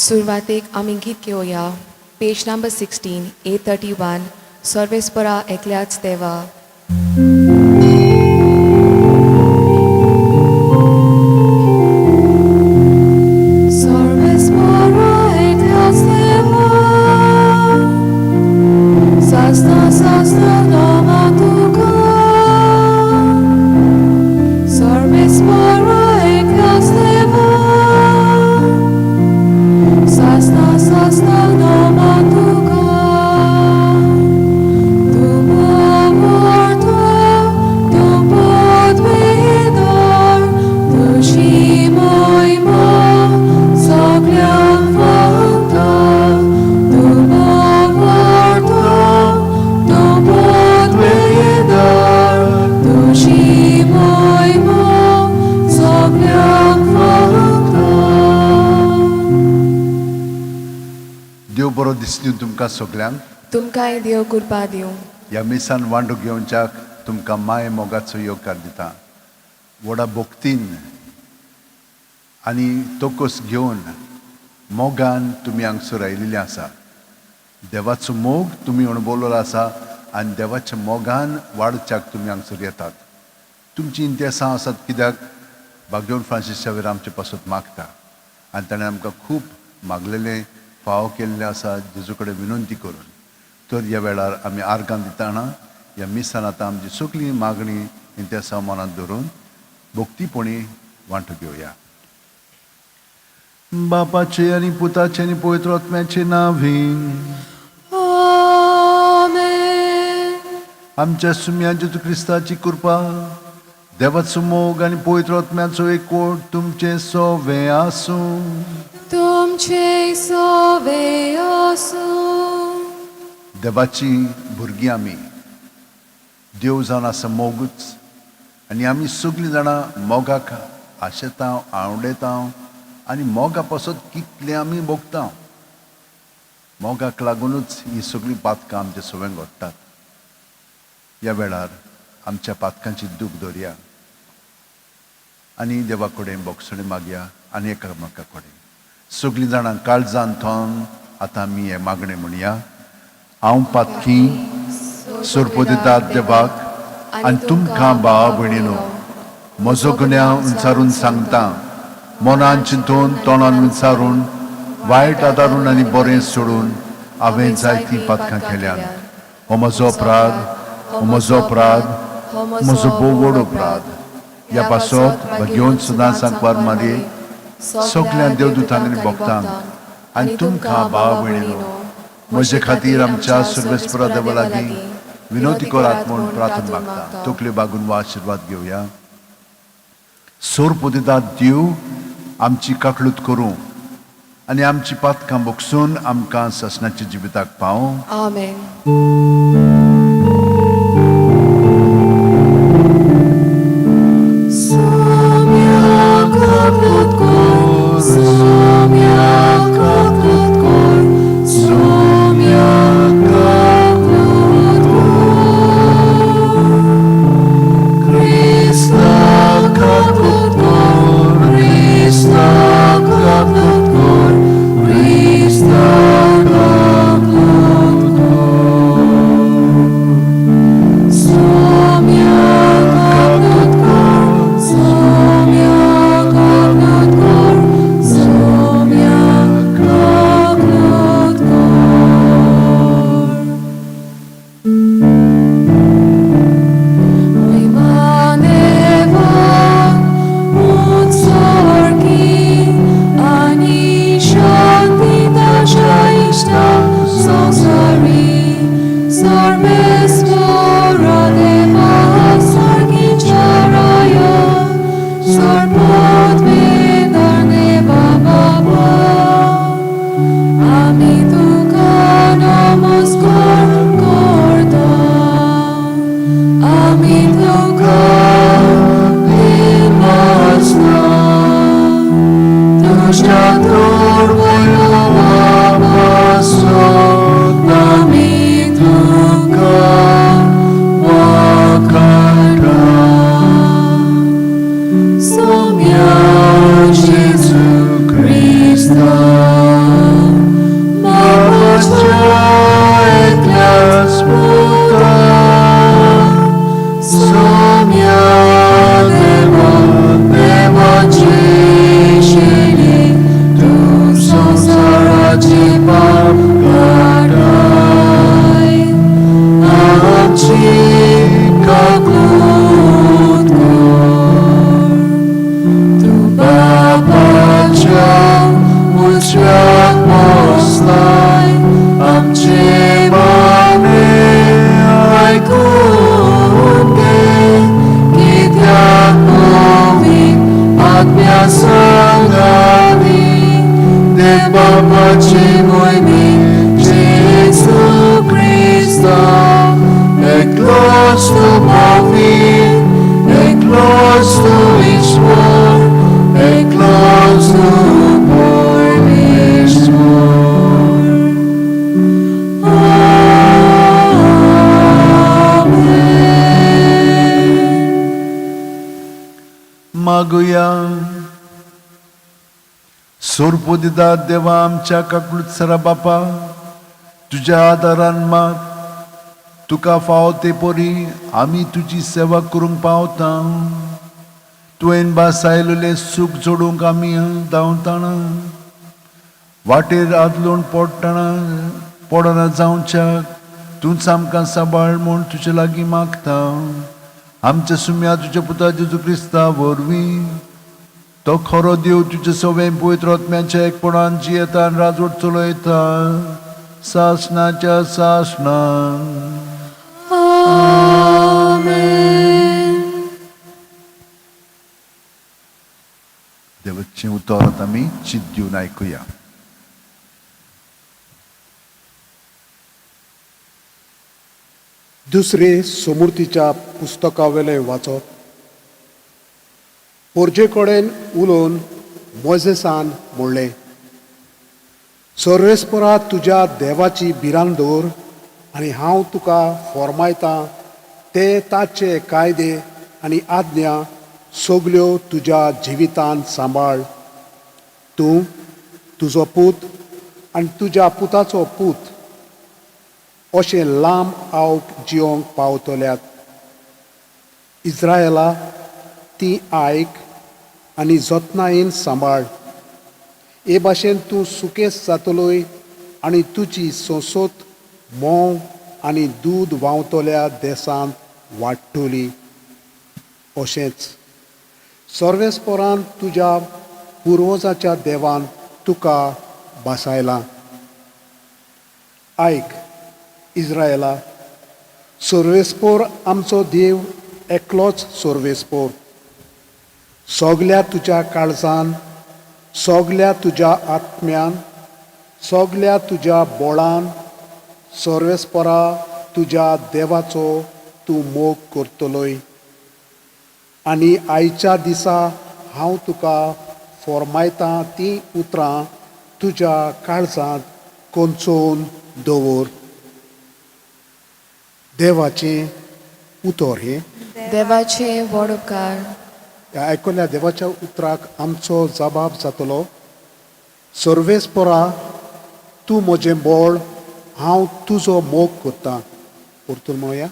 सुरवातेक आमी गीत घेवया. पेज नंबर 16, 831, सर्वेस्परा एकल्याच देवा. सर्वेस्परा एकल्याच देवा, सासना सासना नामा तुका. सर्वेस्परा एकल्याच देवा, सासना सासना नामा तुका. तूं बोवाळटा, तूं पदवेदार, तुजी महिमा सगळ्यांक फावता. तूं बोवाळटा, तूं पदवेदार, तुजी महिमा सगळ्यांक फावता. देव बरो दिसली तुमकां सगल्यांक. तुमकांय देव कृपा दिवं. ह्या मिसान वांटो घेवच्याक तुमकां माय मोगाचो येवकार दिता. व्हडा भक्तीन आनी तोकस घेवन मोगान तुमी हांगसर आयिल्ले आसा. देवाचो मोग तुमी अणभवलेलो आसा आनी देवाच्या मोगान वाडच्याक तुमी हांगसर येतात. तुमची इंतेसां आसात कित्याक भाग्यवन फ्रांसीस शावेर आमचे पासत मागता आनी ताणें आमकां खूब मागलेलें फावो केल्लें आसा जेजू कडेन विनंती करून. तर ह्या वेळार आमी आर्गां दितना ह्या मिसान आतां आमची सगळी मागणी इंतेसां मनांत धरून भक्तीपणी वांटो घेवया. बापाचे आनी पुताचे आनी पवित्र आत्म्याचे नांवे. आमेन. आमच्या सुम्या जेजू क्रिस्ताची कृपा, देवाचो मोग आनी पवित्र आत्म्याचो एकवट तुमचें सोवे आसूं. तुमचे सोवे आसूं. देवाची भुरगीं आमी. देव जावन आसा मोगूच आनी आमी सगळीं जाणां मोगाक आशेता, आवडता आनी मोगा पासत कितलें आमी भोगता. मोगाक लागुनूच ही सगळीं पातकां आमचे सगळ्यांक घडटात. ह्या वेळार आमच्या पातकांची दूख धरया आनी देवा कडेन भोगसणी मागया आनी एकामेका कडेन सगळीं जाणां काळजान थोन आतां आमी हें मागणें म्हणया. हांव पातकी सोरपोदितात देवाक आनी तुमकां भावा भयणीनो म्हजो गुन्यांव विचारून सांगता. मनान चिंतून, तोंडान विचारून, वायट आदारून आनी बरें सोडून हांवें जायतीं पातकां केल्यात. हो म्हजो अपराध, हो म्हजो अपराध, म्हजो भोव व्हड अपराध. ह्या पासत घेवन सदां सांकवार मारये, सगल्या देवदूतांक आनी भक्तांक आनी तुमकां भावा भयणीनो म्हजे खातीर आमच्या सर्वेस्परा देवा लागीं विनोदी करात म्हूण प्रार्थना मागता. तकल्यो बागून वा आशिर्वाद घेवया. सोरपोदितात देव आमची काकळूत करूं आनी आमची पातकां बोगसून आमकां सासणाच्या जिविताक पावूं. आमेन. सुम्या काकळूत कर, सुम्या काकळूत कर, सुम्या काकळूत कर. क्रिस्ता काकळूत कर, क्रिस्ता काकळूत कर, क्रिस्ता काकळूत कर. मागुया. सोरपोदिदा देवा आमच्या काकळूत बापा, तुज्या आदारान माग तुका फावो ते परी आमी तुजी सेवा करूंक पावता. तुवें भासायलेलें सूख जोडूंक आमी धांवतना वाटेर आदलून पडटना पडना जावच्याक तूंच आमकां सांबाळ म्हूण तुजे लागीं मागता. आमच्या सुम्या तुज्या पुता जेजू क्रिस्ता वरवीं, तो खरो देव तुजे सवें पवित्र आत्म्याच्या एकपणान जियेता आनी राजवट चलयता सासणाच्या सासणान. देवाचें उतर आतां आमी चिंत दिवन आयकुया. दुसरे समूर्तीच्या पुस्तकावेलें वाचप. पोरजे कडेन उलोवन मोजेसान म्हणलें, सर्वेस्परा तुज्या देवाची भिरांत दवर आनी हांव तुका फॉर्मायतां ते ताचे कायदे आनी आज्ञा सगल्यो तुज्या जिवितांत सांबाळ. तूं, तुजो पूत आनी तुज्या पुताचो पूत अशें लांब आवक जिवंक पावतल्यात. इज्रायला, ती आयक आनी जतनायेन सांबाळ. हे भाशेन तूं सुकेस जातलोय आनी तुजी सोंसोत म्होंव आनी दूद व्हांवतल्या देसांत वाडटली. अशेंच सर्वेस्परान तुज्या पुर्वजाच्या देवान तुका भासायलां. आयक इज्रायला, सर्वेस्पोर आमचो देव एकलोच सर्वेस्पोर. सगल्या तुज्या काळजान, सगल्या तुज्या आत्म्यान, सगल्या तुज्या बोळान सर्वेस्परा तुज्या देवाचो तूं मोग करतलोय. आनी आयच्या दिसा हांव तुका फॉर्मायतां तीं उतरां तुज्या काळजांत कोंचोवन दवर. देवाचें उतर हें. देवाचे व्हड उपकार. ह्या आयकल्या देवाच्या उतराक आमचो जबाब जातलो. सर्वेस्परा तूं म्हजें बळ, हांव तुजो मोग करतां. परतून म्हणया.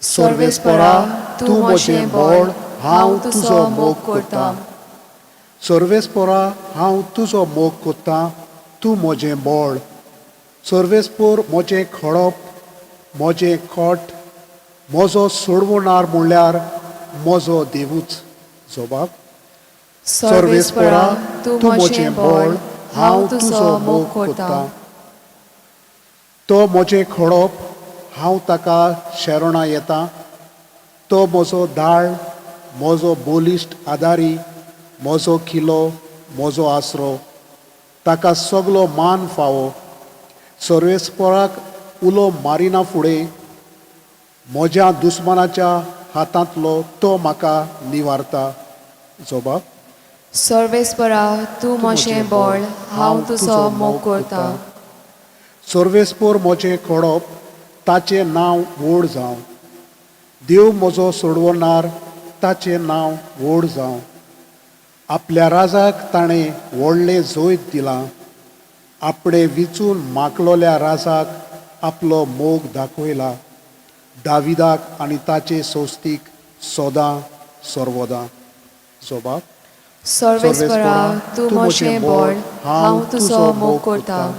सर्वेस्परा तूं म्हजें बळ, हांव तुजो मोग करतां. सर्वेस्परा हांव तुजो मोग करतां, तूं म्हजें बळ. सर्वेस्पोर म्हजें खडप, म्हजें खोट, म्हजो सोडवणार म्हणल्यार म्हजो देवूच. जबाब. सर्वेस्परा तूं म्हजें बळ, हांव तुजो मोग करतां. तो म्हजें खडप, हांव ताका शरणां येता. तो म्हजो दाळ, म्हजो बलिश्ट आदारी, म्हजो किलो, म्हजो आसरो. ताका सगलो मान फावो. सर्वेस्पराक उलो मारिना फुडें म्हज्या दुस्मानाच्या हातांतलो तो म्हाका निवारता. जबाब. सर्वेस्परा तूं म्हजें बळ, हांव तुजो मोग करतां. सर्वेस्पोर म्हजें खडप, ताचें नांव व्हड जावं. देव म्हजो सोडवणार, ताचें नांव व्हड जावं. आपल्या राजाक ताणें व्हडलें जैत दिलां. आपणें विचून माकलोल्या राजाक आपलो मोग दाखयला. दाविदाक आनी ताचे संस्थीक सदां सर्वदां. जबाब. सर्वेस्परा तूं म्हजें बळ, हांव तुजो मोग करतां.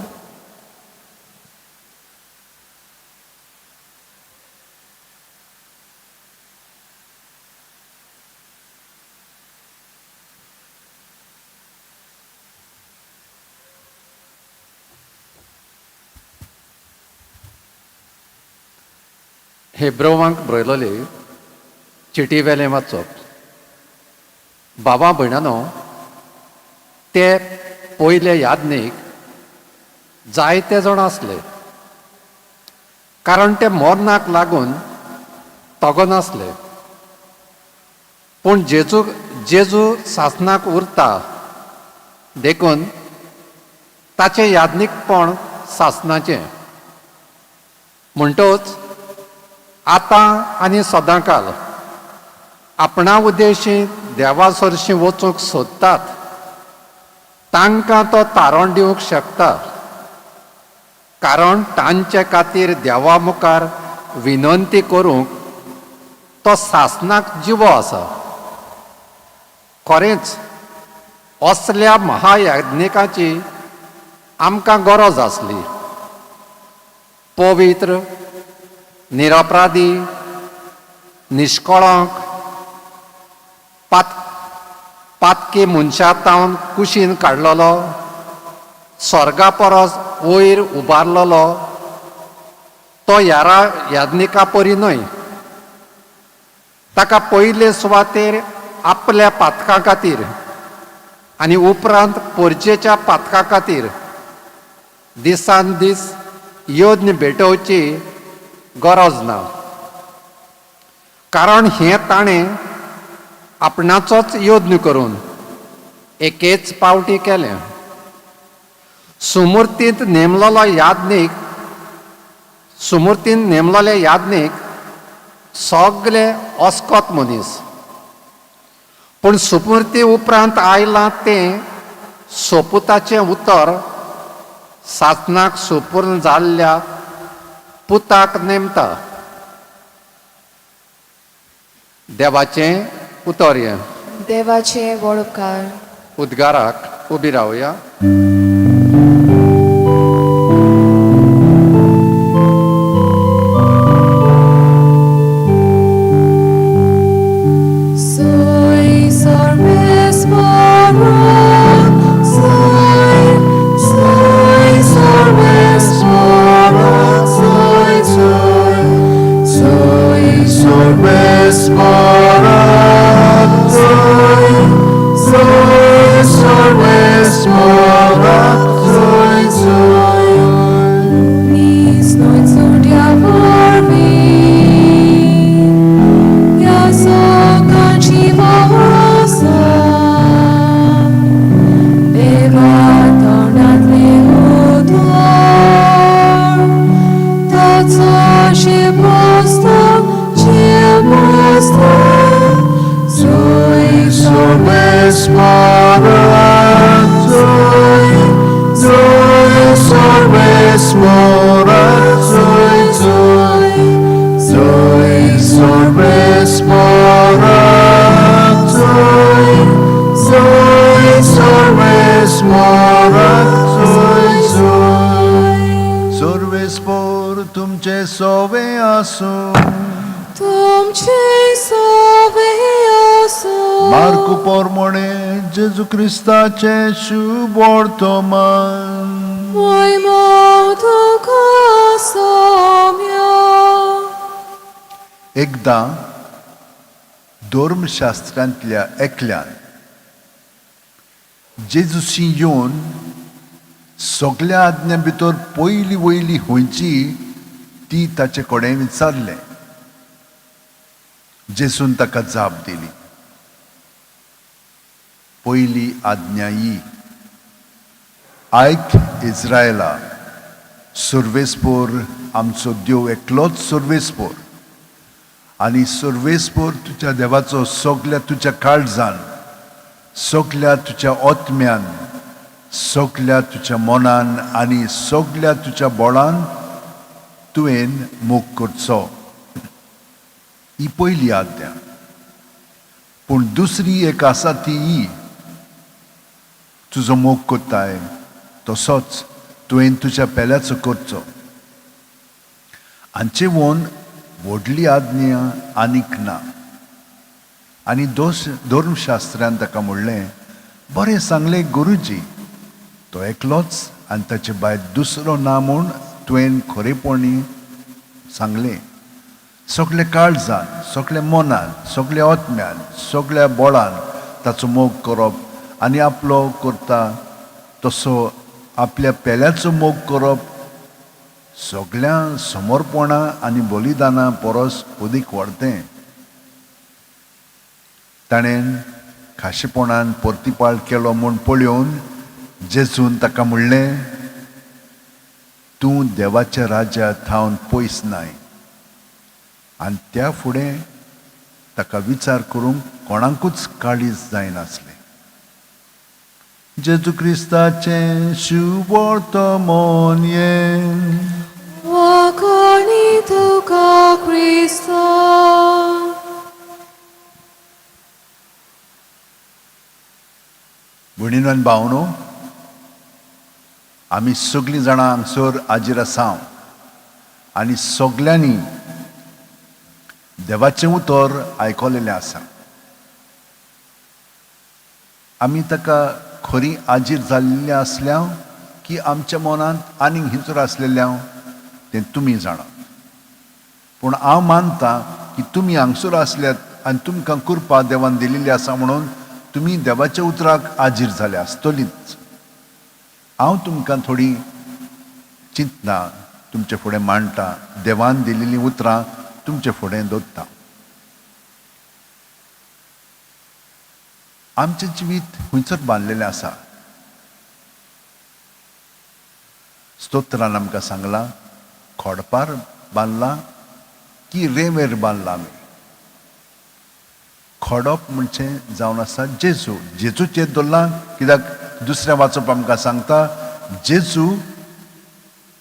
हेब्रोवांक बरयलोले चिटी वेलें वाचप. बाबा भयणानो, ते पयले यादनीक जायते जाण आसले, कारण ते मरणाक लागून तगनासले. पूण जेजू जेजू सासनाक उरता देखून ताचें यादनीकपण सासनाचें. म्हणटच आतां आनी सदांकाल आपणा उद्देशी देवा सरशीं वचूंक सोदतात तांकां तो तारण दिवंक शकता, कारण तांचे खातीर देवा मुखार विनंती करूंक तो सासनाक जिवो आसा. खरेंच असल्या महायाज्ञिकाची आमकां गरज आसली. पवित्र, निरपराधी, निश्कळंक, पातकी मनशा तावन कुशीन काडलेलो, स्वर्गा परस वयर उबारलेलो तो यारा याज्ञिका परी न्हय. ताका पयले सुवातेर आपल्या पातकां खातीर आनी उपरांत परजेच्या पातकां खातीर दिसान दीस यज्ञ भेटोवची गरज ना, कारण हें ताणें आपणाचोच यज्ञ करून एकेच पावटी केलें. सुमुर्तींत नेमलेलो याज्ञीक सुमुर्तीन नेमलेले याज्ञीक सगले अस्कत मनीस, पूण सुपुर्ती उपरांत आयलां तें सोपुताचें उतर सासनाक सुपूर्ण जाल्ल्या पुताक नेमता. देवाचें उतर हें. देवाचे व्हड उपकार. उद्गाराक उबी रावया. Soy sarvesvara, soy, soy sarvesvara, soy, soy, soy Sarvesvara, soy, soy sarvesvara, soy, soy. Nis noin surdia vorbi, ja sokan jiva rosa, deva tornat le utor, taco și prosto, ce prosto, soy Sarvesvara, soy, soy sarvesvara, soy, soy, soy sarvesvara, soy, soy sarvesvara, soy, soy. Sarvesvor तुमचे सोवे आसूं. तुमचे सवे आसो. मार्कू पोरमोणे जेजू क्रिस्ताचे शुभ वर्तमान. महिमा तुका सोम्या. एकदां धर्मशास्त्रांतल्या एकल्यान जेजूशी येवन सगल्या आज्ञा भितर पयली वयली खंयची ती ताचे कडेन विचारलें. जेजून ताका जाप दिली, पयली आज्ञा ही, आयक इस्रायला, सर्वेस्पोर आमचो देव एकलोच सर्वेस्पोर, आनी सर्वेस्पोर तुज्या देवाचो सगल्या तुज्या काळजान, सगल्या तुज्या आत्म्यान, सगल्या तुज्या मनान आनी सगल्या तुज्या बोळान तुवें मोग करचो. ही पयली आज्ञा. पूण दुसरी एक आसा ती ही, तुजो मोग करताय तसोच तुवें तुज्या पेल्याचो करचो. हांचे वोन व्हडली आज्ञा आनीक ना. आनी दोश धर्मशास्त्रान ताका म्हणलें, बरें सांगलें गुरुजी, तो एकलोच आनी ताचे भायर दुसरो ना म्हूण तुवें खरेपणी सांगलें. सगळे काळजान, सगळे मनान, सगळे आत्म्यान, सगळ्या बोळान ताचो मोग करप आनी आपलो करता तसो आपल्या पेल्याचो मोग करप सगळ्या समर्पणां आनी बलिदानां परस अदीक व्हडतें. ताणें खाशेपणान परतिपाळ केलो म्हूण पळोवन जेजून ताका म्हणलें, तूं देवाच्या राज्या थावन पयस नाय. आनी त्या फुडें ताका विचार करूंक कोणाकूच काळीज जायनासलें. जेजू क्रिस्ताचें शिववर्तमान हें. वाखाणी तुका क्रिस्ता. भयणीनो आनी भावनो, आमी सगळीं जाणां हांगसर हाजीर आसा आनी सगल्यांनी देवाचें उतर आयकलेलें आसा. आमी ताका खरी हाजीर जाल्ली आसल्या की आमच्या मनांत आनीक हिंचर आसलेल्या तें तुमी जाणात. पूण हांव मानता की तुमी हांगसर आसल्यात आनी तुमकां कृपा देवान दिल्ली आसा म्हणून तुमी देवाच्या उतराक हाजीर जाल्या आसतलीच. हांव तुमकां थोडी चिंतना तुमचे फुडें मांडटा, देवान दिल्लीं उतरां तुमचे फुडें दवरता. आमचें जिवीत खंयसर बांदलेलें आसा? स्तोत्रान आमकां सांगलां, खोडपार बांदलां की रेंवेर बांदलां आमी? खोडप म्हणजे जावन आसा जेजू. जेजूचेर दवरलां कित्याक दुसरें वाचप आमकां सांगता जेजू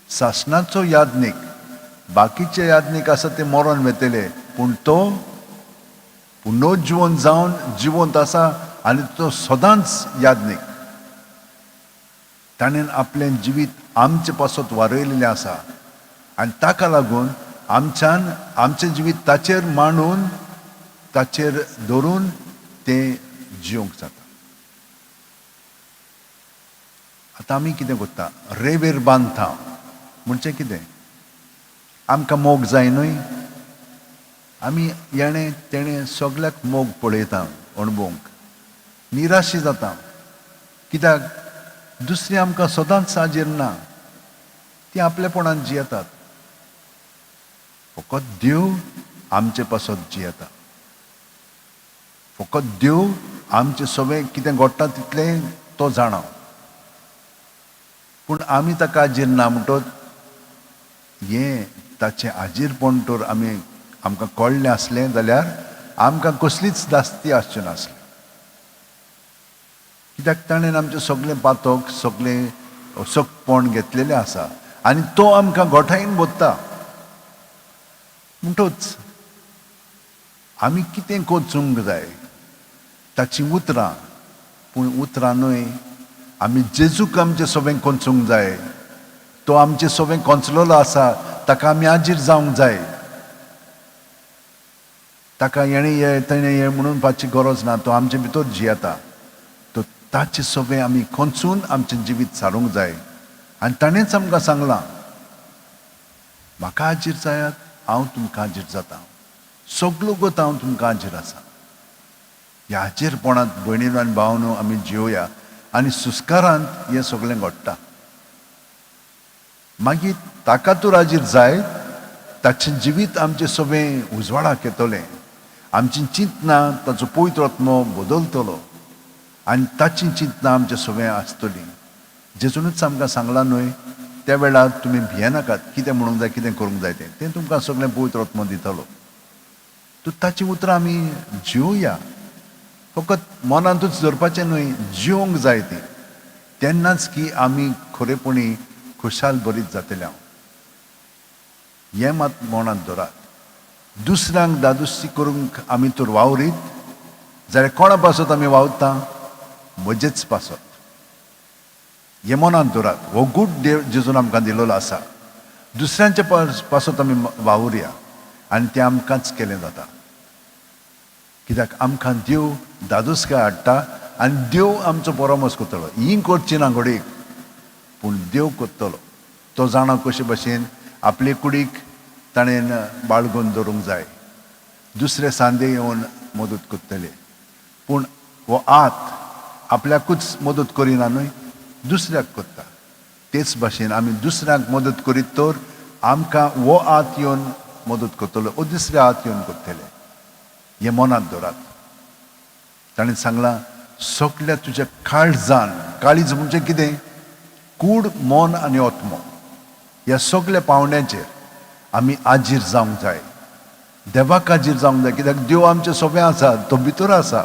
सासणाचो याज्ञीक, बाकीचे याज्ञीक आसा ते मरोन वेतले, पूण तो पुनर्जिवन जावन जिवंत आसा आनी तो सदांच याज्ञीक. ताणें आपलें जिवीत आमचे पासत वारयलेलें आसा आनी ताका लागून आमच्यान आमचें जिवीत ताचेर मांडून ताचेर धरून तें जिवंक जाता. आतां आमी कितें करता? रेंवेर बांदता म्हणजे कितें? आमकां मोग जाय न्हय? आमी येणें तेणें सगल्याक मोग पळयता अणभवंक, निराशी जाता कित्याक दुसरी आमकां सदांच हाजीर ना, ती आपलेपणान जियेतात. फकत देव आमचे पासत जियेता, फकत देव आमचें सगळें कितें घडटा तितलें तो जाणा. पूण आमी ताका हाजीर ना म्हणटच हें ताचें हाजीरपण तर आमी आमकां कळ्ळें आसलें जाल्यार आमकां कसलीच दास्ती आसची नासली. कित्याक ताणें आमचें सगळें पातक सगळें असक्तपण घेतलेलें आसा आनी तो आमकां गोठायेन भरता. म्हणटच आमी कितें कोचूंक जाय? ताचीं उतरां, पूण उतरां न्हय, आमी जेजूक आमचें सगळें कोंचूंक जाय. तो आमचें सगळें कोंचलेलो आसा, ताका आमी हाजीर जावंक जाय. ताका हेणें ये तेणें ये म्हणून पाची गरज ना, तो आमचे भितर जियेता. तो ताचें सगळें आमी कोंचून आमचें जिवीत सारूंक जाय. आनी ताणेंच आमकां सांगलां, म्हाका हाजीर जायात, हांव तुमकां हाजीर जाता, सगलो गोत हांव तुमकां हाजीर आसा. ह्या हाजीरपणांत भयणीनो आनी भावनो आमी जियोया आनी सुस्कारांत हें सगळें घडटा. मागीर ताका तर हाजीर जाय, ताचें जिवीत आमचें सगळें उजवाडाक येतलें, आमचीं चिंतनां ताचो पवित्र आत्मो बदलतलो आनी ताचीं चिंतनां आमचें सगळें आसतलीं. जेजूनच आमकां सांगलां न्हय, त्या वेळार तुमी भियेनाकात, कितें म्हणूंक जाय कितें करूंक जाय तें तें तुमकां सगळें पवित्र आत्मो दितलो. तर ताचीं उतरां आमी जिवया, फकत मनांतूच दवरपाचें न्हय, जिवंक जाय ती. तेन्नाच की आमी खरेपणी खुशाल बरीच जातले. हांव हें मात मनांत दवरात, दुसऱ्यांक दादोशी करूंक आमी तर वावरीत जाल्यार कोणा पासत आमी वावरता? म्हजेच पासत. हें मनांत दवरात, हो गूट देव जेजून आमकां दिलेलो आसा. दुसऱ्यांच्या पासत आमी वावुरया आनी तें आमकांच केलें जाता. कित्याक आमकां देव दादोसकाय हाडटा आनी देव आमचो परामर्श करतलो. ही करची ना घडयेक, पूण देव करतलो. तो जाणा कशे भशेन आपले कुडीक ताणें बाळगून दवरूंक जाय. दुसरे सांदे येवन मदत करतले, पूण हो आत आपल्याकूच मदत करिना न्हय, दुसऱ्याक करता. तेच भाशेन आमी दुसऱ्यांक मदत करीत तर आमकां हो आत येवन मदत करतलो वो दुसरे आत येवन करतले. हें मनांत दवरात. ताणें सांगलां, सगल्या तुज्या काळजान, काळीज म्हणजे कितें? कूड, मन आनी आत्मो, ह्या सगल्या पावंड्यांचेर आमी आजीर जावंक जाय. देवाक हाजीर जावंक जाय, कित्याक देव आमचें सोंपें आसा, तो भितर आसा.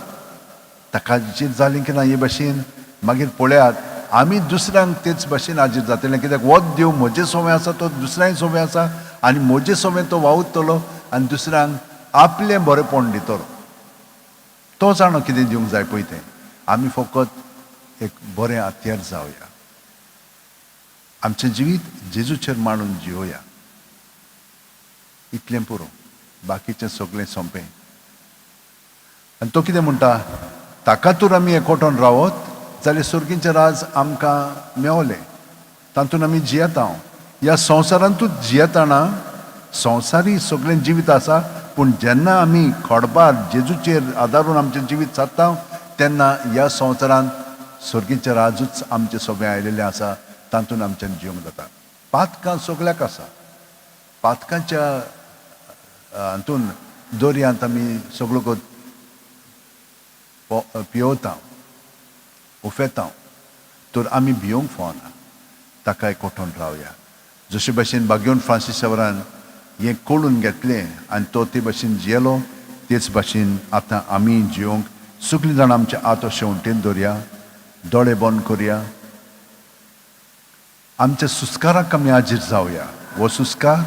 ताका हाजीर जालें की ना हे भाशेन मागीर पळयात आमी दुसऱ्यांक तेच भाशेन हाजीर जातलें, कित्याक हो देव म्हजे सोंपें आसा, तो दुसऱ्यांय सोंपें आसा आनी म्हजे सोंपें तो वावुरतलो आनी दुसऱ्यांक आपलें बरेंपण दितलो. तो जाणो कितें दिवंक जाय पळय तें. आमी फकत एक बरें हत्यार जावया, आमचें जिवीत जेजूचेर मांडून जिवया, इतलें पुरो, बाकीचें सगळें सोंपें. आनी तो कितें म्हणटा, ताका तर आमी एकवटून रावत जाल्यार सर्गीचें राज आमकां मेवलें, तातूंत आमी जियेता. ह्या संवसारांतूच जियेतना संवसारी सगळें जिवीत आसा, पूण जेन्ना आमी खडपार जेजूचेर आदारून आमचें जिवीत सादता तेन्ना ह्या संवसारांत सर्गीचें राजूच आमचें सगळें आयिल्लें आसा, तातूंत आमच्यान जिवंक जाता. पातकां सगळ्याक आसा, पातकांच्या हातून दर्यांत आमी सगळो पियोता उफेता, तर आमी भियोंक फावना, ताका एकवटून रावया. जशे भाशेन बागेवन फ्रांसीस सावरान हें कळून घेतलें आनी तो ते भाशेन जियेलो, तेच भाशेन आतां आमी जियोंक सगळीं जाणां आमचे हात अशें उंटेन दवरया, दोळे बंद करया, आमच्या सुस्काराक आमी हाजीर जावया. हो सुस्कार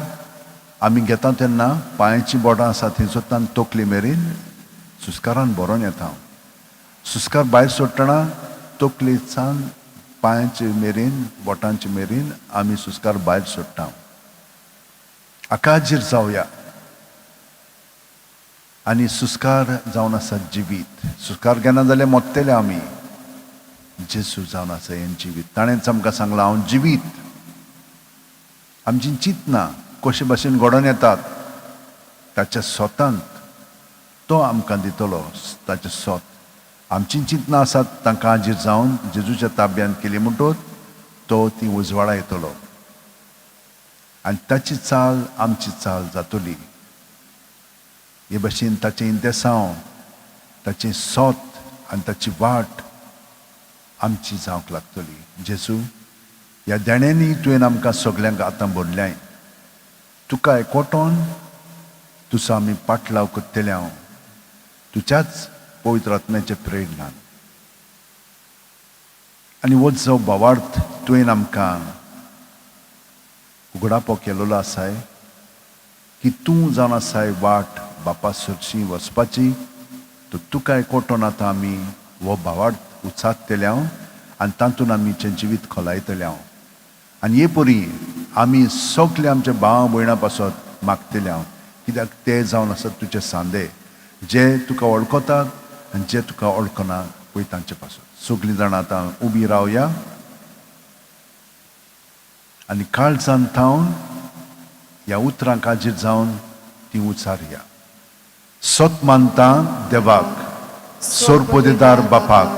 आमी घेता तेन्ना पांयाचीं बोटां आसा थंयसरतान तकली मेरेन सुस्कारान भरोन येता. सुस्कार भायर सोडटना तकलेसान पांयाचे मेरेन बोटांचे मेरेन आमी सुस्कार भायर सोडटा. हाका हाजीर जावया आनी सुस्कार जावन आसा जिवीत. सुस्कार घेना जाल्यार मोत्तले आमी. जेजू जावन आसा हें जिवीत, ताणेंच आमकां सांगलां हांव जिवीत. आमची चिंतना कशे भाशेन घडोवन येतात ताच्या सोतांत तो आमकां दितलो ताचें सोत. आमची चिंतना आसात तांकां हाजीर जावन जेजूच्या ताब्यांत केली म्हणटोच तो ती उजवाडा येतलो आनी ताची चाल आमची चाल जातली. हे भाशेन ताचें इंतेसांव, ताचें सोत आनी ताची वाट आमची जावंक लागतली. जेजू, ह्या देण्यांनी तुवें आमकां सगल्यांक आतां भरल्याय, तुका एकवटोन तुजो आमी पाटलाव करतले हांव तुज्याच पवित्र आत्म्याचे प्रेरणान. आनी हो जो भावार्थ तुवें आमकां उगडापो केलेलो आसाय की तूं जावन आसाय वाट बापा सरशी वचपाची, तर तुका एकवटोन आतां आमी हो भावार्थ उचारतले हांव आनी तातूंत आमीचें जिवीत खोलायतले हांव. आनी हे परी आमी सगळे आमच्या भाव भयणां पासत मागतले हांव, कित्याक ते जावन आसात तुजे सांदे जे तुका वळखतात आनी जे तुका वळखना पळय तांचे पासत. सगळीं जाणां आतां उबी रावया आनी काळजान थावन ह्या उतरांक हाजीर जावन ती उचारया. सत मानता देवाक, सोरपोदेदार बापाक,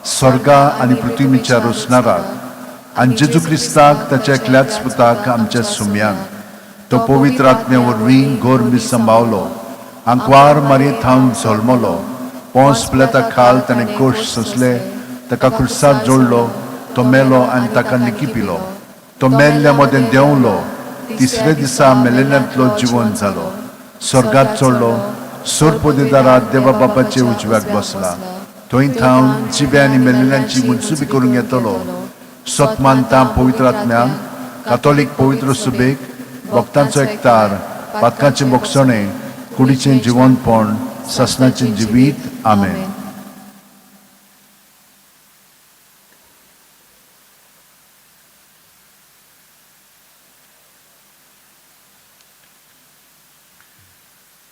स्वर्गा आनी पृथ्वीच्या रोसणाराक आनी जेजू क्रिस्ताक ताच्या एकल्याच पुताक आमच्या सुम्यान, तो पवित्र आत्म्या वरवीं गोर सांबावलो, आंकवार मारी थावन जल्मलो, पोंस पिलाता खाल ताणें कोश सोंसले, ताका खुर्सात जोडलो, तो मेलो आनी ताका निकी पिलो, तो मेल्ल्या मदें देंवलो, तिसरे दिसा मेलेल्यांतलो जिवन जालो, स्वर्गात चडलो, सोरपोदेदारात देवा बापाचे उजव्याक बसला, थंय थावन जिब्या आनी मेलेल्यांची मनसुबी करूंक येतलो. सत मानता पवित्र आत्म्याक, कातोलीक पवित्र सुबेक, भक्तांचो एकतार, पातकांचें बोगसणें, कुडीचें जिवनपण, सासणाचें जिवीत. आमेन.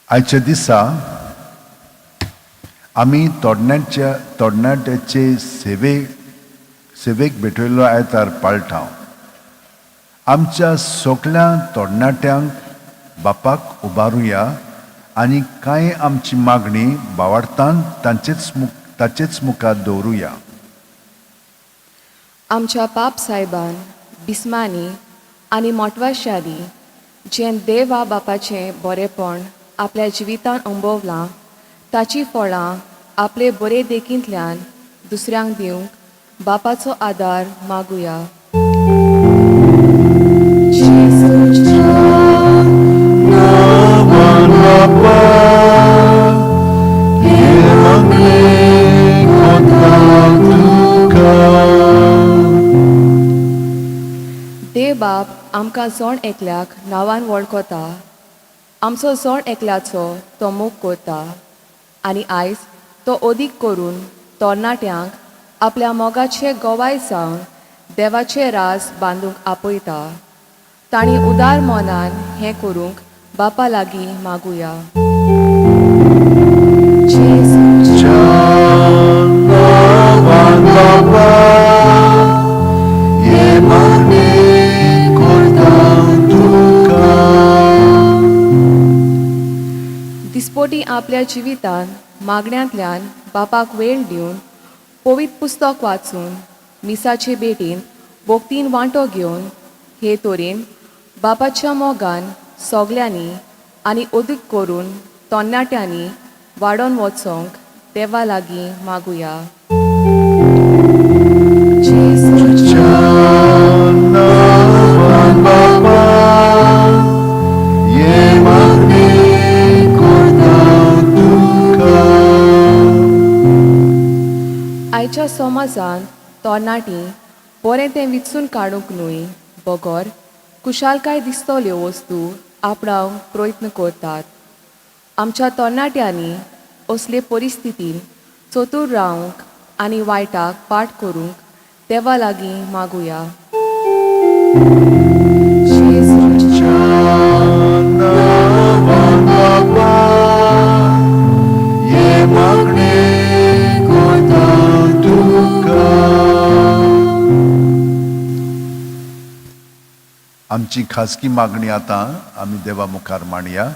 आयच्या दिसा आमी तरणाट्याचे सेवेक भेटयल्लो आयतार पाळटा. आमच्या सगल्या तरणाट्यांक बापाक उबारुया आनी कांय आमची मागणी भावार्थान ताचेच मुखार दवरुया. आमच्या पाप सायबान, बिस्मानी आनी मोटवाशाली जें देवा बापाचें बरेंपण आपल्या जिवितान अणभवलां ताचीं फळां आपले बरे देखींतल्यान दुसऱ्यांक दिवंक बापाचो आदार मागुया. जेजूच्या नांवान आमकां जण एकल्याक नांवान वळखता. आमचो जण एकल्याचो तो मोग करता आनी आयज तो अदीक करून तरणाट्यांक आपल्या मोगाचे गवाय जावन देवाचे राज बांदूंक आपयता. तांणी उदार मनान हें करूंक बापा लागीं मागुया. दिसपोटी आपल्या जिवितांत मागण्यांतल्यान बापाक वेळ दिवन, पवित्र पुस्तक वाचून, मिसाचे भेटीन भक्तीन वांटो घेवन हे तरेन बापाच्या मोगान सगल्यांनी आनी अदीक करून तरणाट्यांनी वाडोवन वचोंक देवा लागीं मागुया. आयच्या समाजांत तरणाटीं बरें तें विचून काडूंक न्हय बगर कुशालकाय दिसतल्यो वस्तू आपणावंक प्रयत्न करतात. आमच्या तरणाट्यांनी असले परिस्थितीन चतूर रावंक आनी वायटाक पाठ करूंक देवा लागीं मागुया. आमची खासगी मागणी आतां आमी देवा मुखार मांडया.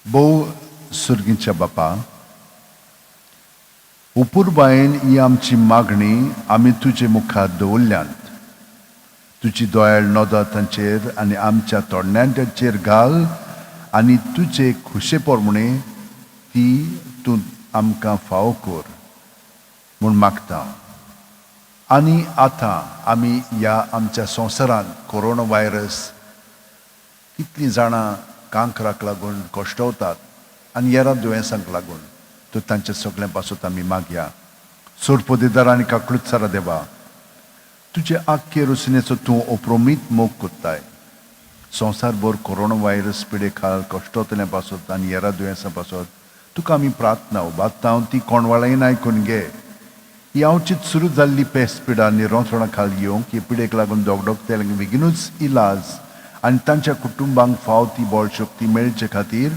भोव सुर्गीच्या बापा, उपुरबायेन ही आमची मागणी आमी तुजे मुखार दवरल्यांत. तुजी दयाळ नदर तांचेर आनी आमच्या तरणाट्यांचेर घाल आनी तुजे खुशे प्रमाणे ती तूं आमकां फावो कर म्हूण मागता. आनी आतां आमी ह्या आमच्या संवसारांत कोरोना व्हायरस कितलीं जाणां कांक्राक लागून कश्टवतात आनी हेर दुयेंसांक लागून, तर तांच्या सगळ्यां पासत आमी मागया. सोरपोदेदार आनी काकळुत्सारा देवा, तुजे आख्खे रचनेचो तूं अप्रमीत मोग करताय. संवसारभर कोरोना व्हायरस पिडे खाल कश्टवतल्या पासत आनी हेर दुयेंसां पासत तुका आमी प्रार्थना उबारता, ती कोणवाळायेन आयकून घे. ही अवचीत सुरू जाल्ली पेस्ट पिडा निरंत्रणा खाल येवंक, हे पिडेक लागून दोगडोगतेल्यांक बेगीनूच इलाज आनी तांच्या कुटुंबांक फाव ती बळशक्ती मेळचे खातीर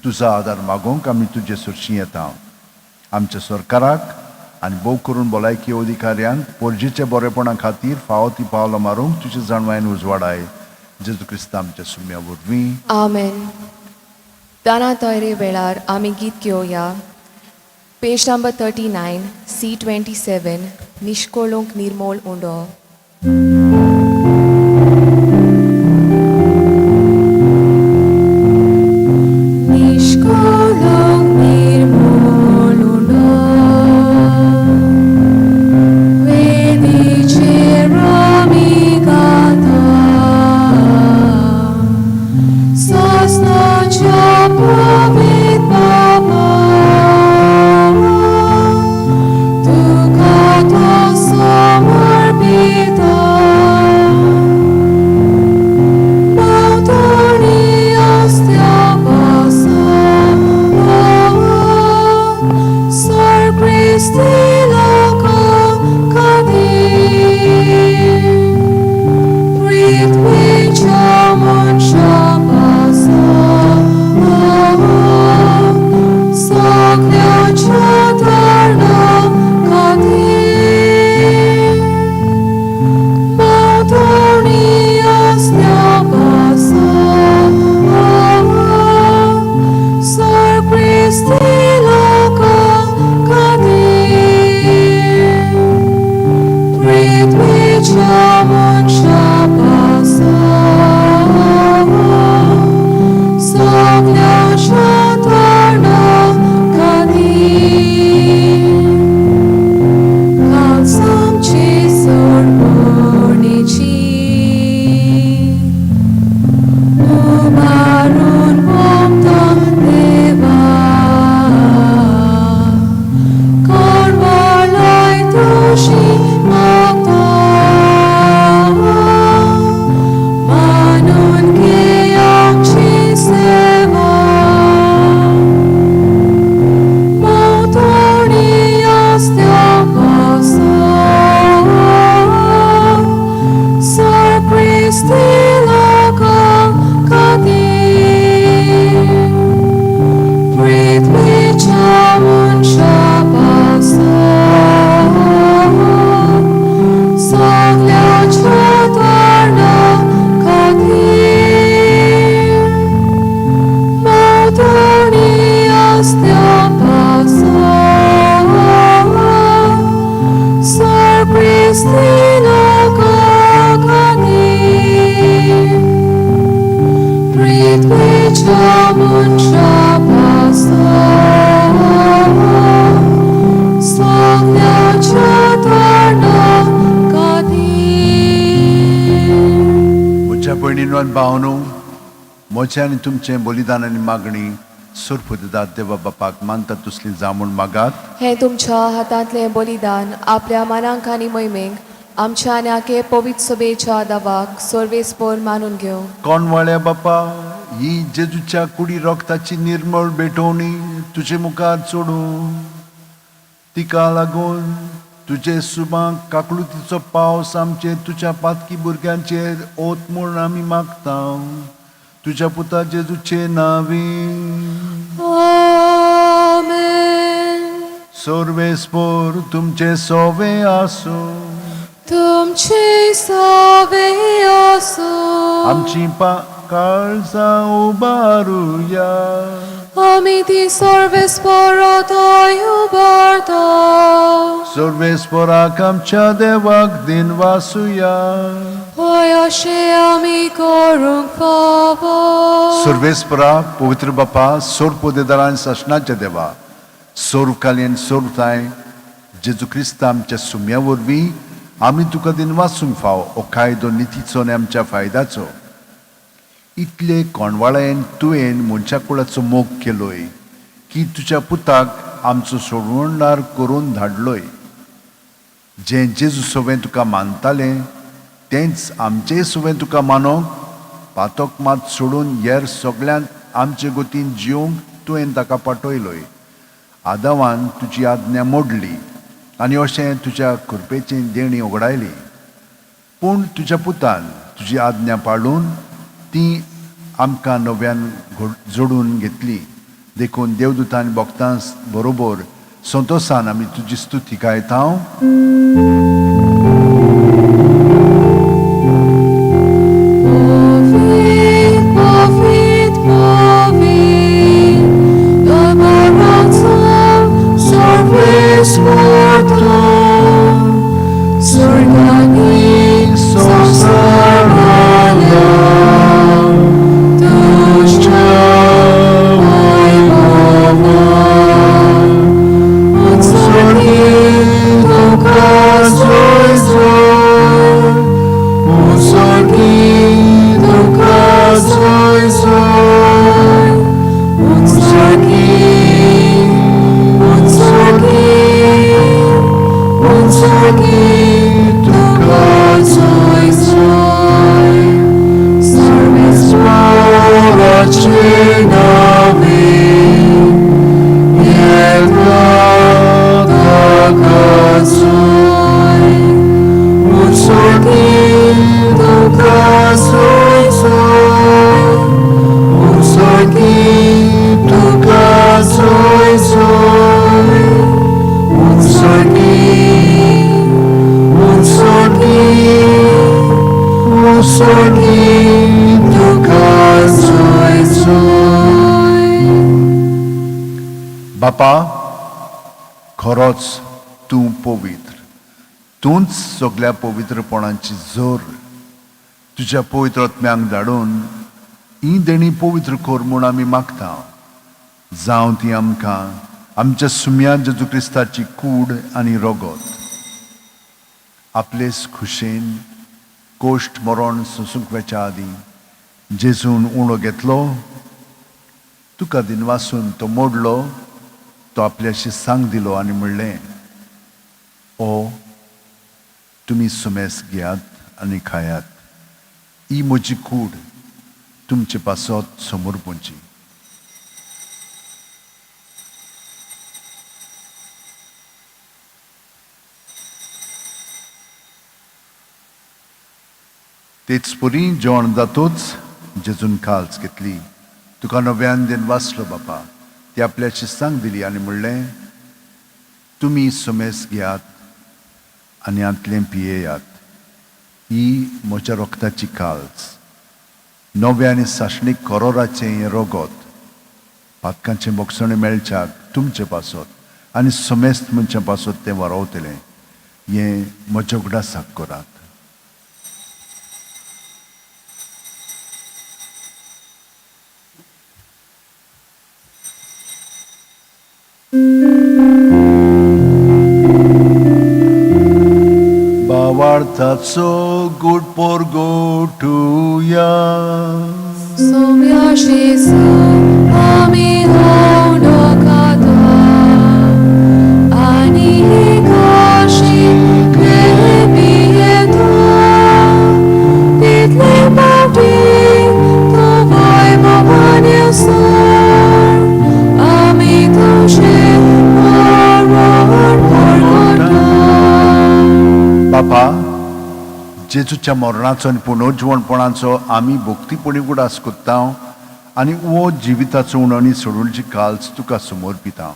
तुजो आदार मागोवंक आमी तुजे सरशी येता. आमच्या सरकाराक आनी भोव करून भलायकी अधिकाऱ्यांक पोरजेच्या बरेपणा खातीर फावो ती पावलां मारूंक तुजे जाणवायेन उजवाडाय. जेजू क्रिस्ता आमच्या सुम्या वरवीं. आमेन. दाना तयरे वेळार आमी गीत घेवया. पेज नंबर 39, C 27, निश्कोळूंक निर्मोल उंडो. निश्कोळूंक निर्मोल उंडो, वेदीचेर आमी गाता, सासणाच्या पवित्र बाबा, तुका तो समर्पिता. ख्रिस्ती लोकां खातीर पृथ्वीच्या मनशा पासून सगळ्याच्या तारणा खातीर. म्हज्या भयणीनो आनी भावनो, म्हजें आनी तुमचें बलिदान आनी मागणी सोरपुदाद देवा बापाक मानता तसली जावं म्हूण मागात. हें तुमच्या हातांतलें बलिदान आपल्या मानांक आनी मोहिमेक आमच्या आनी आखे पवित्र सभेच्या दावाक सर्वेस्पोर मानून घेवं. कोणवाळ्या बापा, ही जेजूच्या कुडी रोगताची निर्मळ भेटवणी तुजे मुखार चडूं. तिका लागून तुजे सुबांक काकलुतीचो पावस आमचेर तुज्या पातकी भुरग्यांचेर ओत म्हूण आमी मागता, तुज्या पुता जेजूचे नांवी. आमेन. सर्वेस्पोर तुमचे सोवे आसूं. तुमचे सवे आसूं. आमची काळजां उबारुया. आमी ती सर्वेस्पोरांत उबारता. सर्वेस्पोराक आमच्या देवाक दिन वासुया. हय, अशें आमी करूंक फावो. सर्वेस्परा, पवित्र बापा, सोरपोदेदारान सासणाच्या देवा, सोर्वकालीन सोर्वताय जेजू क्रिस्त आमच्या सुम्या वरवीं आमी तुका दिन वाचूंक फाव. हो कायदो नितीचो आनी आमच्या फायद्याचो. इतले कोणवाळ्यान तुवें मनशा कुळाचो मोग केलोय की तुज्या पुताक आमचो सोडवणदार करून धाडलोय. जें जेजू सवें तुका मानतालें तेंच आमचेय सवें तुका मानोंक, पातक मात सोडून हेर सगळ्यांत आमचे गतीन जिवंक तुवें ताका पाठयलोय. आदावान तुजी आज्ञा मोडली आनी अशें तुज्या कृपेची देणी उगडायली, पूण तुज्या पुतान तुजी आज्ञा पाळून ती आमकां नव्यान जोडून घेतली. देखून देवदूतान भक्तां बरोबर संतोसान आमी तुजी स्तुती गायता. Povit, povit, povit, Adorația Sarvesvata, Surgani Samsarala, Tushcha Vaibhava, Utsargi Tuka Zoy Zoy, Utsargi Tuka Zoy Zoy, Utsargi, Utsargi, Utsargi Tuka Zoy Zoy, Sarvesvara Chinavi, Yelga Taka Zoy, Utsargi Tuka Zoy Zoy, Utsargi Tuka Zoy Zoy, Utsargi, Utsargi, Utsargi Tuka Zoy Zoy. बापा, खरोच तूं पवित्र, तूंच सगल्या पवित्रपणाची जोर. तुज्या पवित्र आत्म्यांक धाडून ही देणी पवित्र कर म्हूण आमी मागता. जावं ती आमकां आमच्या सुम्या जेजू क्रिस्ताची कूड आनी रगत. आपलेच खुशेन कोश्ट मरण सोंसूंक वेच्या आदीं जेजून उणो घेतलो, तुका दिनवासून तो मोडलो, तो आपल्याशी सांग दिलो आनी म्हणलें, ओ तुमी सुमेस घेयात आनी खायात. ही म्हजी कूड तुमचे पासत समोर पोंची. तेच परी जेवण जातूच जेजून काल्स घेतली, तुका नव्यान दिन वाचलो बापा, ती आपल्याशी सांग दिली आनी म्हणलें, तुमी सुमेस घेयात आनी हांतलें पियेयात. ही म्हज्या रक्ताची काल्स, नव्या आनी सासणीक करोराचें हें रगत, पातकांचें भोगसणें मेळच्याक तुमचे पासत आनी समेस्त मनशां पासत तें वरोवतलें. हें म्हज्या उगडासाक करात. भावार्थाचो गुड पोरगोटुया. सोम्या जेजू आमी उडोकाता आनी काशी पियेता तितले पावटी तो वय मोगान येवसर आमी तुजें मरण परगटा. बापा, जेजूच्या मरणाचो आनी पुनर्जिवणपणाचो आमी भक्तीपणी उगडास कोत्ता आनी वो जिविताचो उणणी सोडूनची काल्स तुका समर्पिता.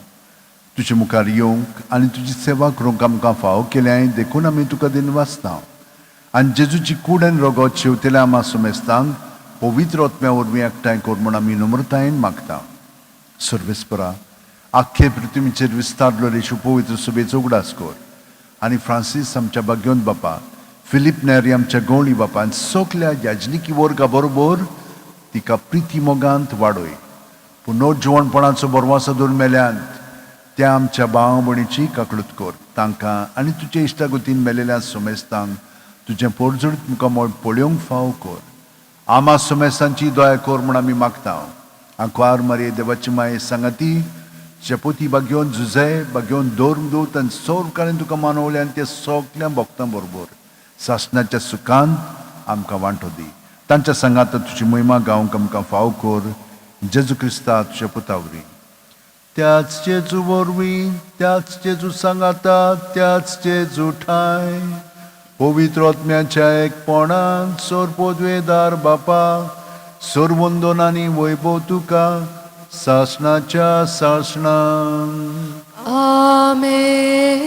तुजे मुखार येवंक आनी तुजी सेवा करूंक आमकां फावो केल्याय देखून आमी तुका दिनवासता. आनी जेजूची कूड आनी रगत शेवतेल्या आमा सुमेस्तांक पवित्र आत्म्या वरवीं एकठांय कर म्हूण आमी नम्रतायेन मागता. सर्वेस्परा, आख्खे पृथ्वीचेर विस्तारलो येशू पवित्र सभेचो उगडास कर आनी फ्रांसीस आमच्या भाग्योन बापा, फिलीप नेरी आमच्या गवळी बापा आनी सगल्या याजनिकी वर्गा बरोबर तिका प्रिती मोगांत वाडय. पुनर्जिवणपणाचो बरवासो दवर मेल्यांत त्या आमच्या भाव भयणीची काकळूत कर. तांकां आनी तुजे इश्टागतीन मेलेल्या सोमेस्तांक तुजें पोरजोडीत मुखामळ पळोवंक फावो कर. आमा सोमेस्तांची दया कर म्हूण आमी मागता. आंकवार मारये देवाची माये सांगाती शपोती बागेवन झुजे बागेवन धर्म दूत आनी सर्व तुका मानवले आनी ते सगल्या भक्तां बरोबर सासणाच्या सुखान आमकां वांटो दी. तांच्या सांगात तुजी महिमा गावंक आमकां फाव कर. जेजू क्रिस्ता तुज्या पुता वरवीं. त्याच जेजू वरवीं, त्याच जेजू सांगाता, त्याच जेजू ठाय पवित्र आत्म्याच्या एकपणान सोरपोदवेदार बापा, सोरवंदन आनी वैभव तुका सासणाच्या सासणान. आमेन.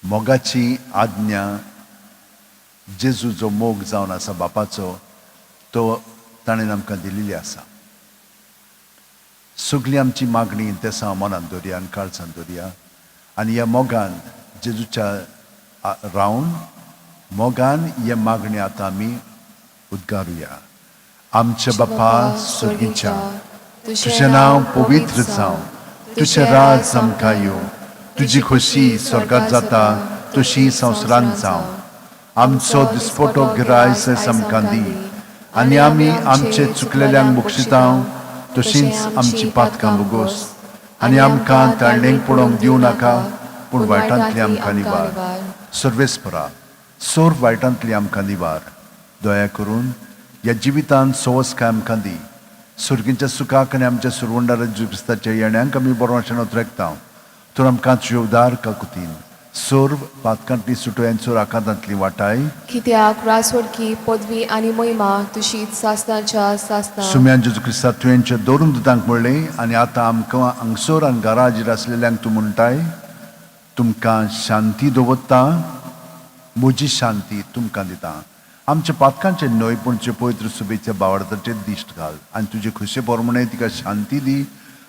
मोगाची आज्ञा, जेजू जो मोग जावन आसा बापाचो तो ताणें आमकां दिल्ली आसा. सगळी आमची मागणी तेसां मनान दवरया आनी काळजान दवरया आनी ह्या मोगान जेजूच्या रावन मोगान हे मागणी आतां आमी उद्गारुया. आमच्या बापा सर्गीच्या, तुजें नांव पवित्र जावं, तुजें राज आमकां येवं, तुजी खोशी स्वर्गात जाता तशी संवसारांत जावं. आमचो दिसपटो गिरायस आमकां दी आनी आमी आमचे चुकलेल्यांक बक्षिता तशींच आमची पातकां भोगोस आनी आमकां ताळणेक पडोवंक दिवं नाका, पूण वायटांतली आमकां निवार. सर्वेस्परा, सोर वायटांतली आमकां निवार. दया करून ह्या जिवितांत सवसकाय आमकां दी. सुर्गींच्या सुखाक आनी आमच्या सुरवंडार क्रिस्ताच्या येण्यांक आमी बरो रेखता. तर आमकां तुजे उदार काकुतीन सर्व पातकांतली सुटोय चोर आकांतांतली वाटाय. कित्याक रासवडकी पदवी आनी महिमा तुशीच सासणाच्या सासणा. सुम्यान जेजू क्रिस्ता तुवेंच्या दवरून दुतांक म्हणलें आनी आतां आमकां हांगसर आनी घरा हाजीर आसलेल्यांक तूं म्हणटाय, तुमकां शांती दवरता, म्हजी शांती तुमकां दिता. आमच्या पातकांचे न्हय पूण तुजे पवित्र सुबेच्या बावडताचेर दिश्ट घाल आनी तुजे खुशे प्रमाणे तिका शांती दी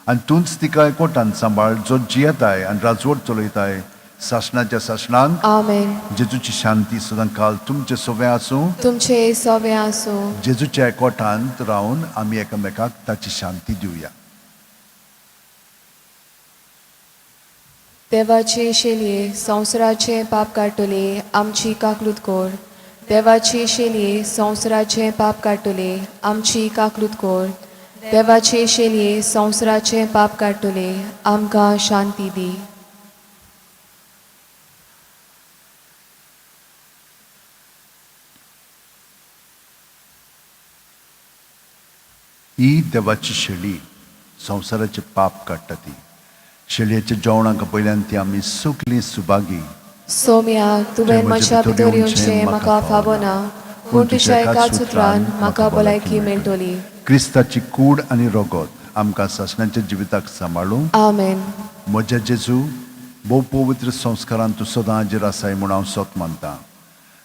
आनी तूंच तिका एकवटान सांबाळ जो जियेताय आनी राजवट चलयताय सासणाच्या सासणांक. आमेन. जेजूची शांती सदां काल तुमचे सोवे आसूं. तुमचे सोवे आसूं. जेजूच्या एकवटांत रावन आमी एकामेकाक ताची शांती दिवया. देवाचे शेलये संवसाराचें पाप काडटले आमची काकलूत कोर. देवाचे शेलये संवसाराचें पाप काडटले आमची काकलूत कोर. देवाचे शेलये संवसाराचें पाप काडटले आमकां शांती दी. ही देवाची शेळी संवसाराचें पाप काडटा. ती शेळयेच्या जेवणाक पयल्यान ती आमी सगलीं सुभागी. सोम्या, तुवें म्हज्या भितर येवचें म्हाका फावना, पूण तुज्या एकाच उतरान म्हाका भलायकी मेळटली. क्रिस्ताची कूड आनी रगत आमकां सासणाच्या जिविताक सांबाळूं. आमेन. म्हज्या जेजू, भोव पवित्र संस्कारान तूं सदां हाजीर आसाय म्हूण हांव सोत मानता.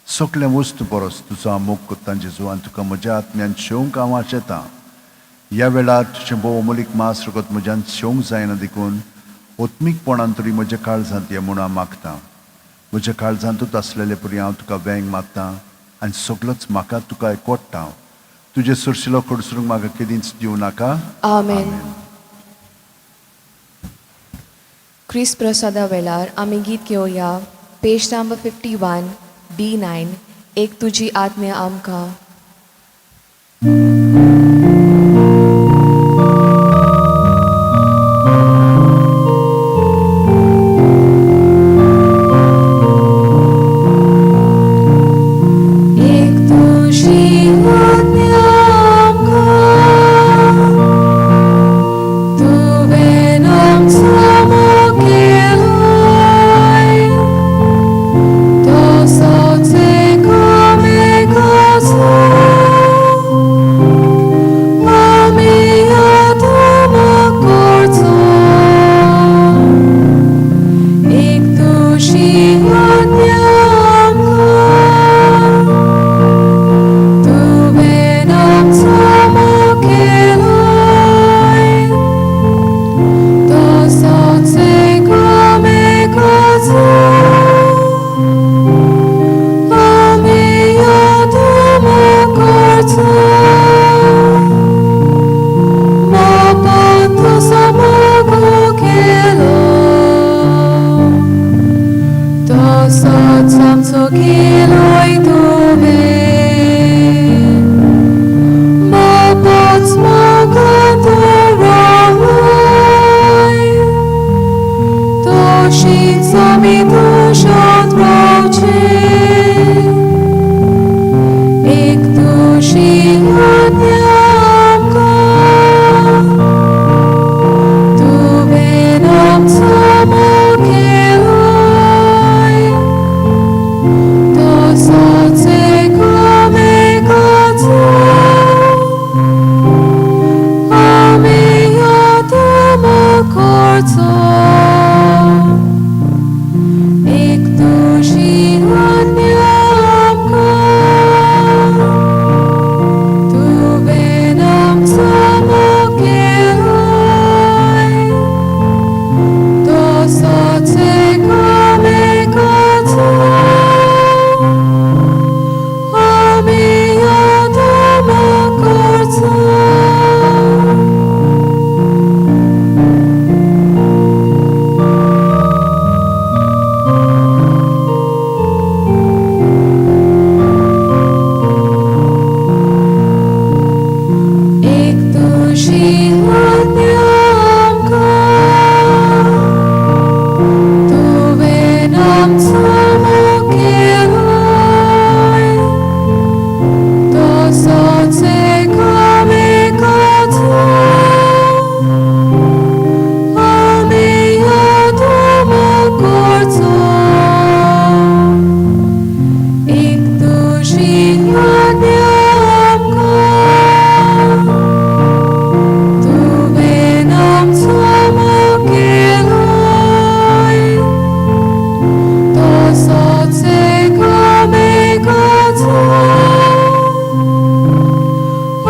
सगळें वस्तू परस तुजो हांव मोग कोत्ता जेजू आनी तुका म्हज्या आत्म्यान शेवंक हांव आशेतां. ह्या वेळार तुजें भोव अमोलीक मास रगत म्हज्यान शेवंक जायना देखून ओत्मीकपणान तरी म्हज्या काळजांत ये म्हूण हांव मागतां. म्हज्या काळजांतूच आसलेले परी हांव तुका वेंग मारतां आनी सगलोच म्हाका तुका एकवडटा. तुजें सुरशिलो कडसरूंक म्हाका केदींच दिवं नाका. आमेन. क्रिस्त प्रसादा वेळार आमी गीत घेवया पेज नंबर 51 B9 एक तुजी आज्ञा आमकां. एक तुजी आज्ञा आमकां, तुवें आमचो मोग केलोय, तसोच एकामेकाचो आमी आतां मोग करचो. एक तुजी आज्ञा आमकां, तुवें आमचो मोग केलोय, तसोच एकामेकाचो आमी आतां मोग करचो. बापान तसो मोग केलो, तसोच आमचो केलोय तुवें. बापाच मोगांत रावय, तशीच आमी तुज्यांत रावचें. एक तुजी आज्ञा आमकां, तुवें आमचो मोग केलोय, तसोच एकामेकाचो आमी आतां मोग करचो. एक तुजी आज्ञा आमकां, तुवें आमचो मोग केलोय, तसोच एकामेकाचो आमी आतां मोग करचो. एक तुजी आज्ञा आमकां, तुवें आमचो मोग केलोय, तसोच एकामेकाचो आमी आतां मोग करचो. एक तुजी आज्ञा आमकां, तुवें आमचो मोग केलोय, तसोच एकामेकाचो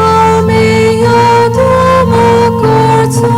आमी आतां मोग करचो.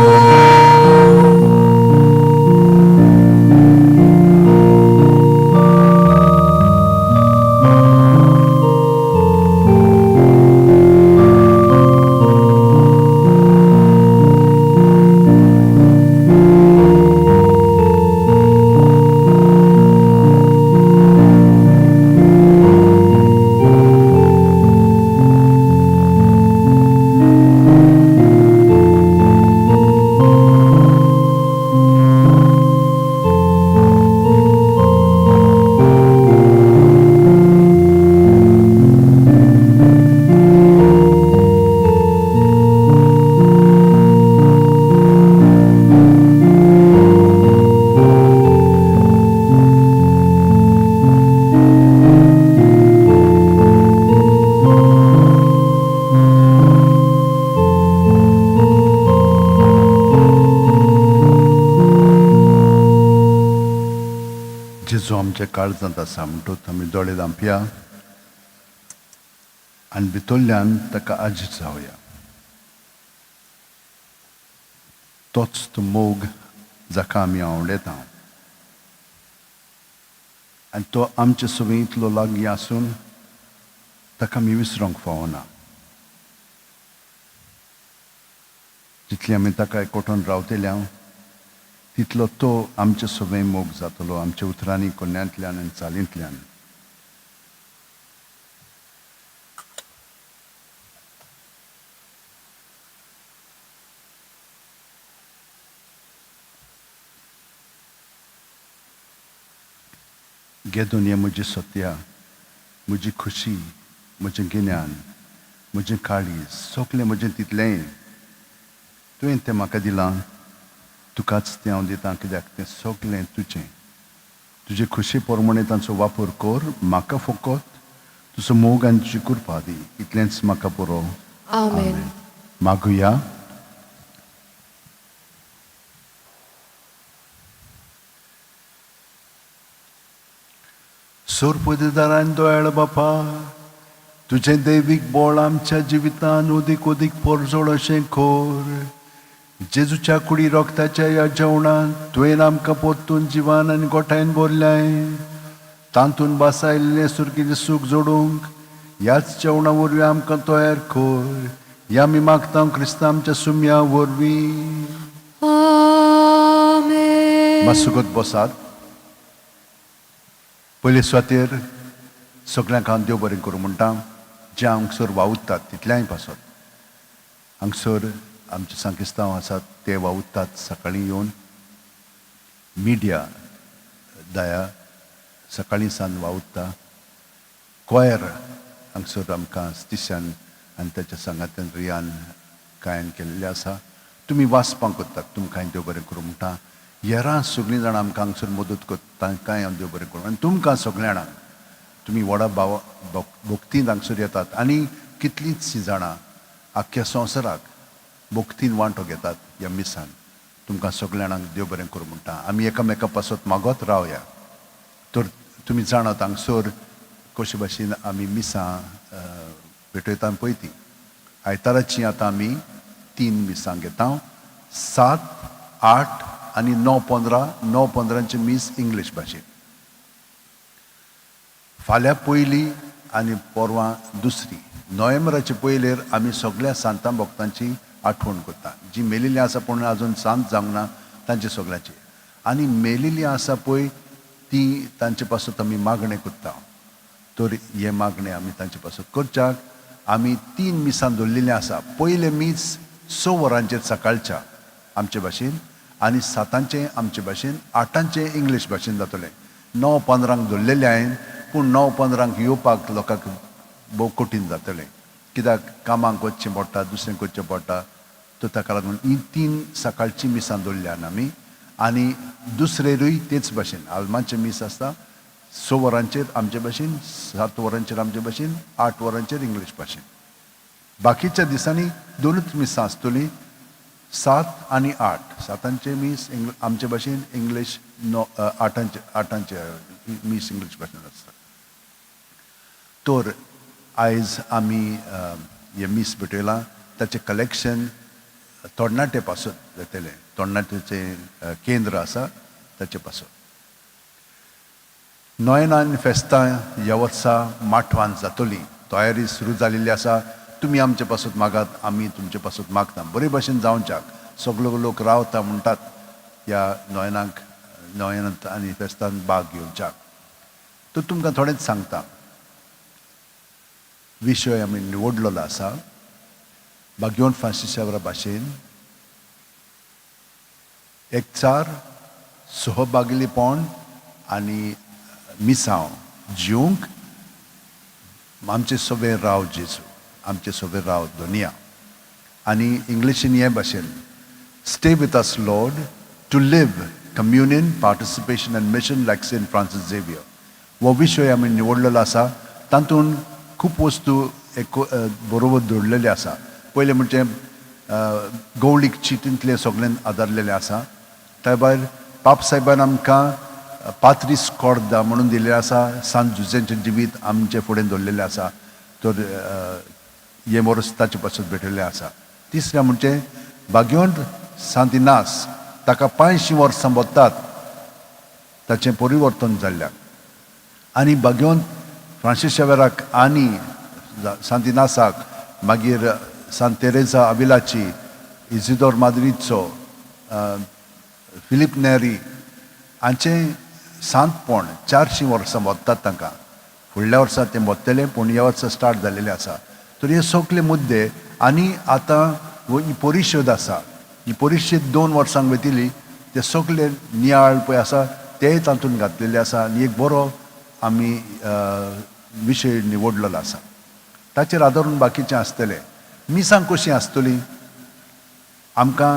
जेजू आमच्या काळजांत आसा म्हणटूच आमी दोळे धांपया आनी भितरल्यान ताका आजीज जावया. तोच तो मोग जाका आमी आवडेता आनी तो आमचे सगळीं इतलो लागीं आसून ताका आमी विसरूंक फावना. जितली आमी ताका एकवटून रावतले हांव तितलो तो आमचे सगळें मोग जातलो, आमच्या उतरांनी, कोन्यांतल्यान आनी चालींतल्यान. घे दुनिया म्हजी सत्या, म्हजी खुशी, म्हजें गिन्यान, म्हजें काळीज, सगलें म्हजें तितलेंय तुवें तें म्हाका दिलां, तुकाच तें हांव दितां, कित्याक तें सगलें तुजें. तुजे खुशी प्रमाणे तांचो वापर कर, म्हाका फकत तुजो मोग आनी तुजी कृपा दी, इतलेंच म्हाका पुरो. आमेन. मागुया. सोरपदेदारान दोयाळ बापा, तुजें दैवीक बळ आमच्या जिवितान ओदीक ओदीक पोरजोड अशें खोर. जेजूच्या कुडी रोगताच्या ह्या जेवणान तुवें आमकां परतून जिवान आनी गोठायन भरल्याय. तातूंत बासायल्लें सुर्गीचें सूख जोडूंक ह्याच जेवणा वरवीं आमकां तयार कर. ह्या आमी मागता क्रिस्तांव आमच्या सुम्या वरवीं. आमेन. मातसो बसात. पयले सुवातेर सगल्यांक हांव देव बरें करूं म्हणटा, जे हांगसर वावुरतात तितल्याय पासत. हांगसर आमचे सांकिस्तांव आसात ते वावुरतात सकाळीं येवन, मिडिया दया सकाळीं सावन वावुरता, क्वायर हांगसर आमकां स्टिशन आनी ताच्या सांगात्यान रियान गायन केल्लें आसा. तुमी वाचपाक करतात, तुमकां देव बरें करूं म्हणटा. हेरां सगळीं जाणां आमकां हांगसर मदत करता, तांकांय हांव देव बरें करूं. आनी तुमकां सगळ्या जाणांक, तुमी व्हडा भावा भक्तीन हांगसर येतात आनी कितलींच जाणां आख्ख्या संवसाराक भक्तीन वांटो घेतात ह्या मिसान, तुमकां सगळ्या जाणांक देव बरें करूं म्हणटा. आमी एकामेका पासत मागत रावया. तर तुमी जाणात हांगसर कशे भाशेन आमी मिसां भेटयता पळय ती. आयताराची आतां आमी 3 मिसां घेता, 7, 8 आनी 9:15. 9:15 मीस इंग्लीश भाशेन. फाल्यां पयली आनी परवां दुसरी. नोव्हेंबराचे पयलेर आमी सगळ्या सांतां भक्तांची आठवण करता, जी मेलिल्ली आसा पूण आजून सांत जावंक ना तांचे सगळ्यांची. आनी मेलिल्ली आसा पळय ती तांचे पासत आमी मागणें करता. तर हे मागणें आमी तांचे पासत करच्याक आमी 3 मिसां दवरलेलीं आसा. पयलें मीस 6 वरांचेर सकाळच्या आमचे भाशेन, आनी 7 आमचे भाशेन, 8 इंग्लीश भाशेन जातलें. 9:15 दवरलेलें हांवें, पूण 9:15 येवपाक लोकांक भोव कठीण जातलें, कित्याक कामाक वचचें पडटा, दुसरें करचें पडटा. तर ताका लागून ही 3 सकाळचीं मिसां दवरल्यान आमी. आनी दुसरेरूय तेच भाशेन आल्माचें मीस आसता, 6 वरांचेर आमचे भाशेन, 7 वरांचेर आमचे भाशेन, 8 वरांचेर इंग्लीश भाशेन. बाकीच्या दिसांनी 2 मिसां आसतलीं, 7 आनी 8. 7 मीस आमचे भाशेन, इंग्लीश 8 मीस इंग्लीश भाशेन आसता. तर आयज आमी हें मीस भेटयलां, ताचें कलेक्शन तोडणाटे पासून जातलें. तोडणाटेचें केंद्र आसा ताचे पासून. नोयनान फेस्तां ह्या वर्सा माठवान जातली, तयारी सुरू जाल्ली आसा. तुमी आमचे पासून मागात, आमी तुमचे पासून मागता. बरे भाशेन जावच्याक सगलो लोक रावता म्हणटात ह्या नोयनाक, नोयनांत आनी फेस्तान भाग घेवच्याक. तर तुमकां थोडेंच सांगता, विशय आमी निवडलेलो आसा बाग्योन फ्रांसीसावरा भाशेन, एकचार, सहभागीपण आनी मिसांव जिवंक आमचे सगळे राव जेजू, आमचे सगळे राव दुनिया. आनी इंग्लिशीन हे भाशेन, stay with us Lord to live communion, participation and mission like Saint Francis Xavier. हो विशय आमी निवडलेलो आसा. तातूंत खूब वस्तू एक बरोबर दवरलेले आसा. पयलें म्हणजे गवळीक चिटींतलें सगळें आदारलेलें आसा. त्या भायर पाप साहेबान आमकां पात्रीस कोर्दा म्हणून दिल्लें आसा. सांत जुजेंचें जिवीत आमचे फुडें दवरलेलें आसा. तर हें वर्स ताचे पासून भेटयल्लें आसा. तिसरें म्हणजे बाग्योन सांत इनास ताका 500 वर्सां वतात ताचें परिवर्तन जाल्ल्याक. आनी भाग्यवंत फ्रांसीस शेवेराक आनी सांत इनासाक, मागीर सांत तेरेजा आविलाची, इजिदोर माद्रीचो, फिलीप नेरी हांचें सांतपण 400 वर्सां वतात तांकां. फुडल्या वर्सा तें वतलें, पूण ह्या वर्सा स्टार्ट जाल्लेलें आसा. तर हे सगळे मुद्दे आनी आतां ही परिशद आसा, ही परिशद 2 वर्सांक वयतली, ते सगळे नियाळ पळय आसा तेय तातूंत घातलेले आसा आनी एक बरो आमी विशय निवडलेलो आसा. ताचेर आदारून बाकीचें आसतलें. मिसां कशीं आसतलीं, आमकां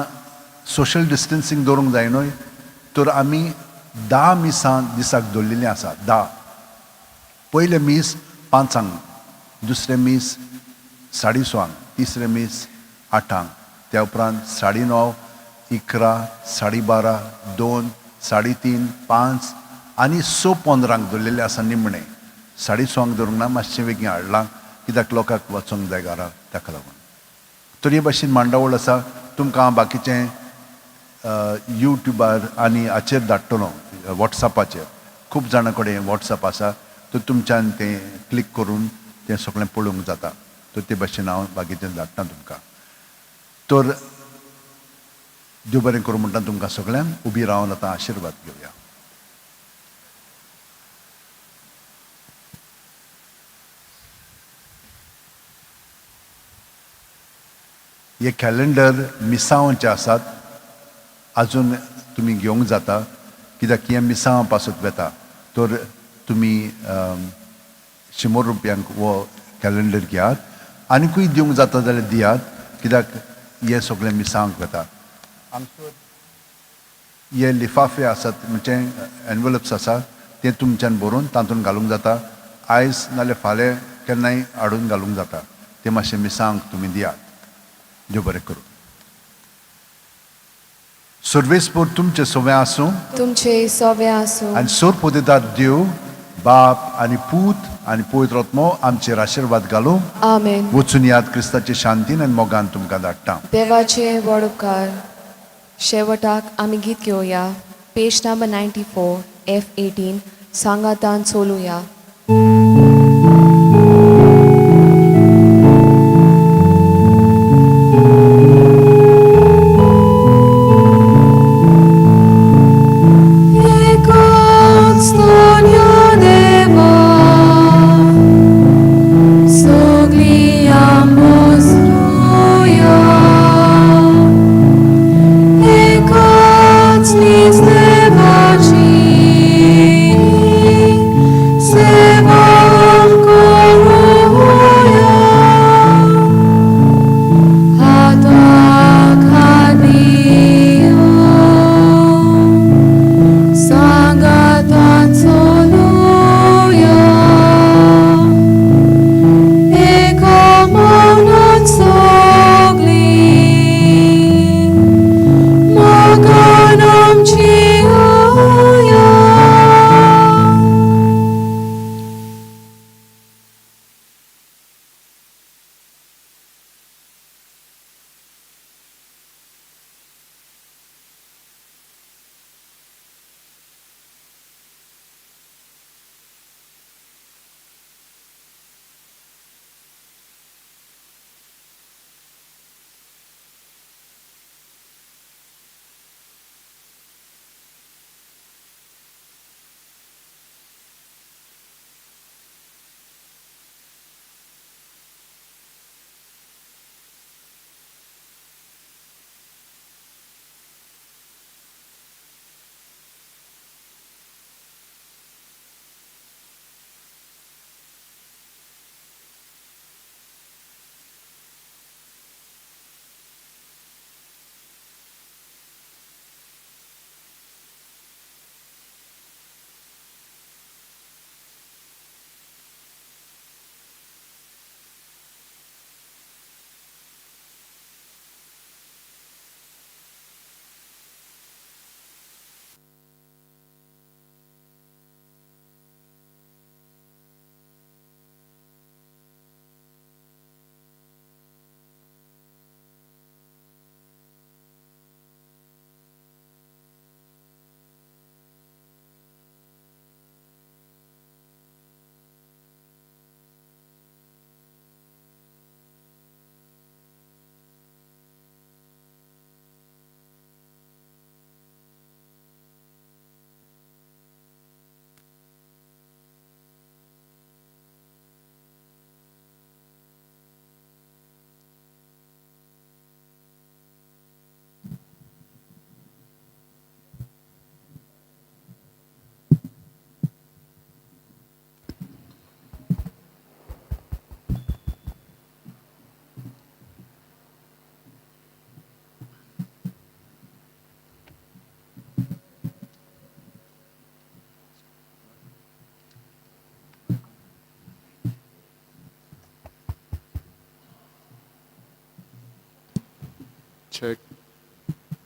सोशल डिस्टन्सींग दवरूंक जाय न्हय, तर आमी 10 मिसां दिसाक दवरलेलीं आसा. 10. पयलें मीस 5, दुसरें मीस 6:30, तिसरें मीस 8, त्या उपरांत 9:30, 11, 12:30, 2, 3:30, 5 आनी 6:15 दवरलेलें आसा निमणें. 6:30 दवरूंक ना, मातशें बेगीन हाडलां कित्याक लोकांक वचोंक जाय घरा, ताका लागून. तर हे भाशेन मांडावळ आसा. तुमकां हांव बाकीचें युट्यूबार आनी हाचेर धाडटलो, वॉट्सॅपाचेर. खूब जाणां कडेन वॉट्सॅप आसा, तर तुमच्यान तें क्लिक करून तें सगळें पळोवंक जाता. तर ते भाशेन हांव बाकीचें धाडटा तुमकां. तर देव बरें करूं म्हणटा तुमकां सगळ्यांक. उबी रावन आतां आशिर्वाद घेवया. हे कॅलेंडर मिसांवांचे आसात, आजून तुमी घेवंक जाता कित्याक हें मिसांवां पासत वेता. तर तुमी 100 रुपयांक हो कॅलेंडर घेयात, आनीकूय दिवंक जाता जाल्यार दियात कित्याक हे सगळें मिसांवांक वेता. हांगसर हे लिफाफे आसात, म्हणजे एनवलप्स आसात, ते तुमच्यान बरोवन तातूंत घालूंक जाता. आयज नाल्यार फाल्यां केन्नाय हाडून घालूंक जाता. ते मातशें मिसांक तुमी दियात. देव बरें करूं. सर्वेस्पोर तुमचें सवें आसूं, तुमचे सवे आसूं. आनी सोरपोदेदार देव बाप आनी पूत आनी पवित्र आत्मो आमचेर आशिर्वाद घालूं. आमेन. वचून याद क्रिस्ताचे शांतीन आनी मोगान तुमकां धाडटा. देवाचे व्हड उपकार. शेवटाक आमी गीत घेवया. पेज नंबर 94 F18 सांगातान चलुया. Sing.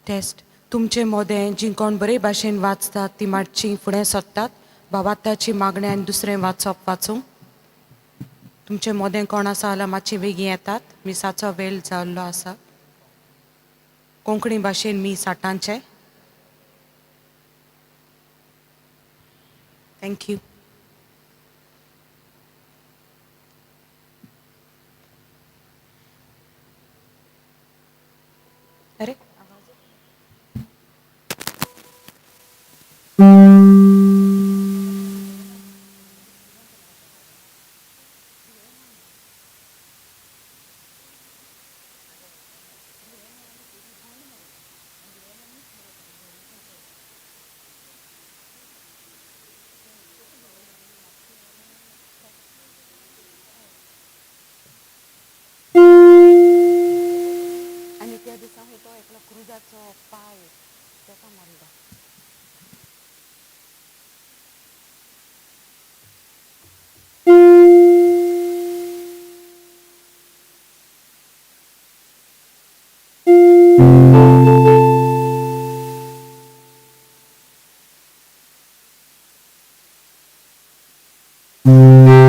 टेस्ट तुमचे मोदें जीं कोण बरे भाशेन वाचतात ती मातशी फुडें सरतात बाबाताची मागणें आनी दुसरें वाचप वाचूंक. तुमचे मोदें कोण आसा जाल्यार मातशी बेगीन येतात. मिसाचो वेळ जाल्लो आसा. कोंकणी भाशेन मीस आठांचें. Thank you. अरे.